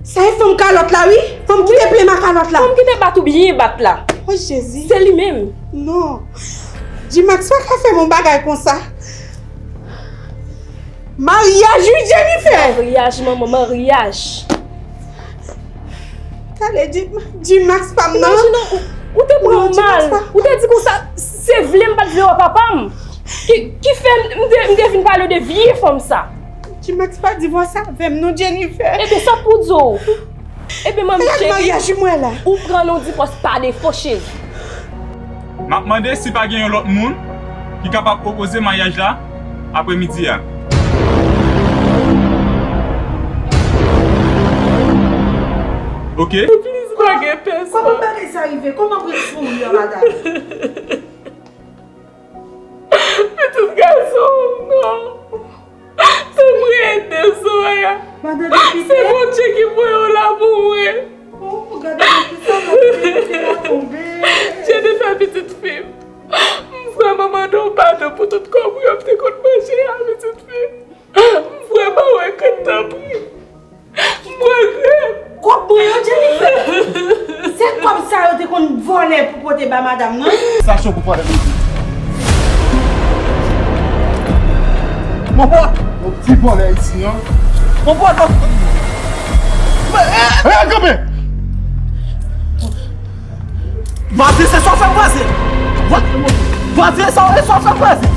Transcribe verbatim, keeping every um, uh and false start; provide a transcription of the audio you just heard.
Sa e fanm kalòt la, wi. Fanm ki te plen ma kalòt la. Fanm ki te bat ou byen bat la. O Jezi. Se li menm. Non. G-Max pa ka fè m yon bagay konsa. Maryaj, wi, Jennifer! Maryaj, manman, maryaj. Talè, G-, G-Max pa m nan. Imajine w, ou te pran mal. Ou te di konsa, se vle m pa t vle wè papa m. Ki, ki fè m, m te, m te vin pale w de vye fanm sa. G-Max pa divòse avè m non, Jennifer. Ebyen, sa pou di w? Ebyen, manmi cheri, maryaj mwen la. Ou pran yon divòs pa defo, cheri. M ap mande si pa gen yon lòt moun ki kapab opoze maryaj la aprè midi a. Oke. Plis pa gen pèsonn. Kòman bagay sa rive? Kòman pran sou ou, madam? Pitit gason m non. Tanpri ede Soraya. Se Bondye ki voye w la pou mwen. Jennifer, pitit fi m. M vrèman mande w padon pou tout kòb ou yo m te konn manje a, pitit fi m. M vrèman regrèt, tanpri. M regrèt. Kòb mwen yo, Jennifer. Se kòb sa yo te konn vòlè pou pote ba madanm nan. Sa cho pou pale mezi. Mon pòt. Yon ti vòlè isi an. Mon pòt. Hey, kanpe. Mwen di se sa w fè m kraze. Mwen di se sa w fè m kraze.